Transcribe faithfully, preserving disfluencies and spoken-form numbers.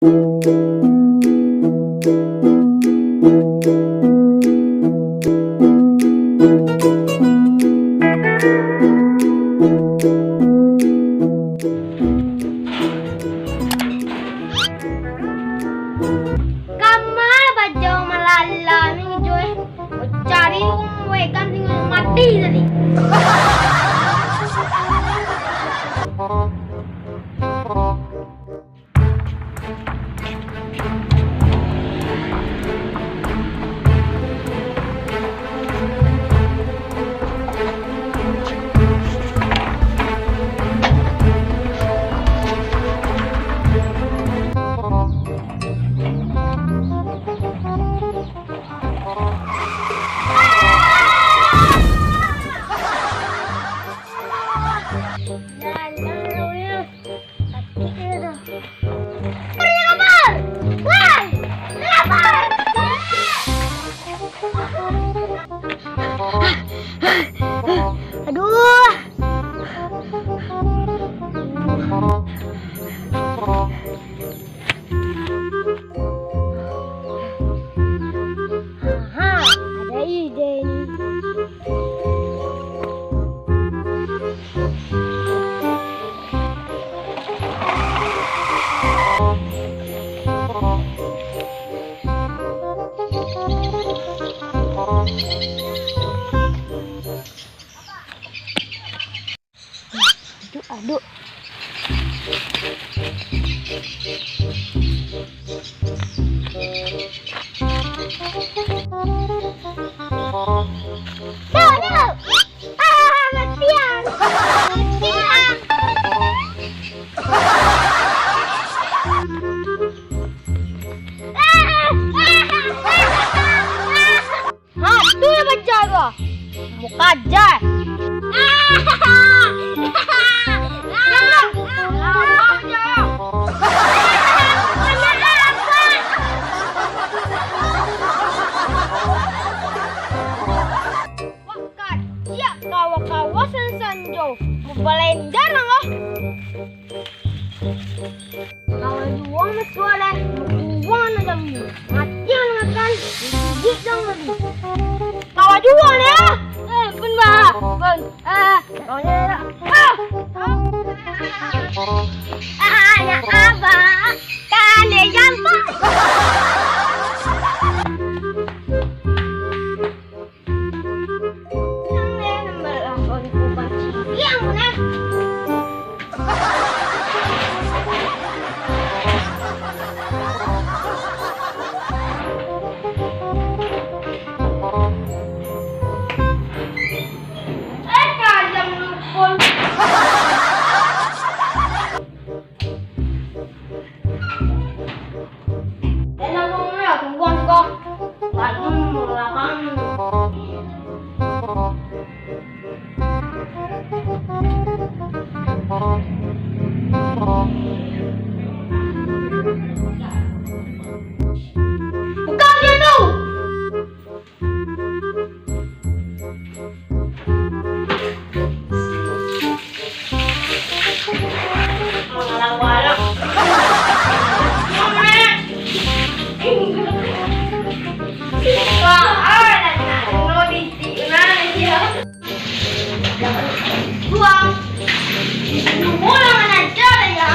Kama bajau malala ni jo, eh. Cari urang wegan tinggal mati tadi. Aduh. Aha, ada ide ni. Aduk, aduk. Aduk, aduk. Ah, matian. Matian. Ah, ah, ah, ah, ah. Ha, tu lah baca tu. Muka aja. Wah, kacik kawa-kawa san-sanjo. Babalender lah. Kawa juo masuak lai, bakuang lah jamu. Mati lah makan, digigik dong tadi. Kawa juo lai, ah. Eh, pun bah, pun. Ah, kawa juo lah. Ah. Ah, anak abah, kane jampak. Buang. Buang aja ya.